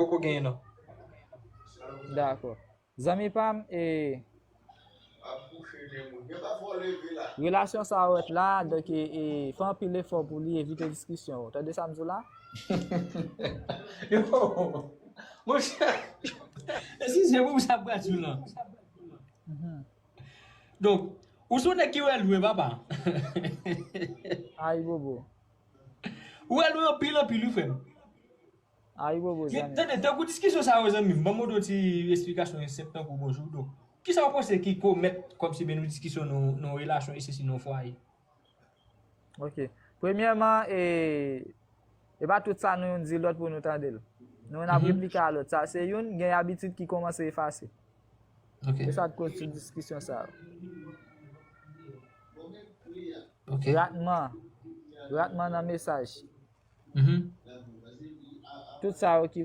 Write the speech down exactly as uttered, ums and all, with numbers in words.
Poko genyen non. Dakò. Zanmi pa m, e, relasyon sa yo ret la, donk, e, e, fè anpil efò pou li evite diskisyon. Ou tande sa m di w la? Yo, monchè, eskize pou sa pral sou lan. Donk, ou se yon nèg ki wè lwen, papa. Ayibobo. Ou wè lwen anpil, anpil, wi, frè m. Ayibobo, zanmi. Tande, tankou diskisyon sa yo, zanmi m, ban m yon ti esplikasyon senp tankou bonjou. Donk, kisa w panse ki komèt kòmsi ben nou diskisyon nan nan relasyon e sesi nan fwaye? Ok. Premyèman, e, e pa tout sa nou youn di lòt pou nou tande l. Nou youn ap replike a lòt. Sa se youn, gen abitid ki kòmanse efase. Ok. E sa k koz tout diskisyon sa yo. Ok. Ratman. Ratman nan mesaj. Mhm. Tout sa yo ki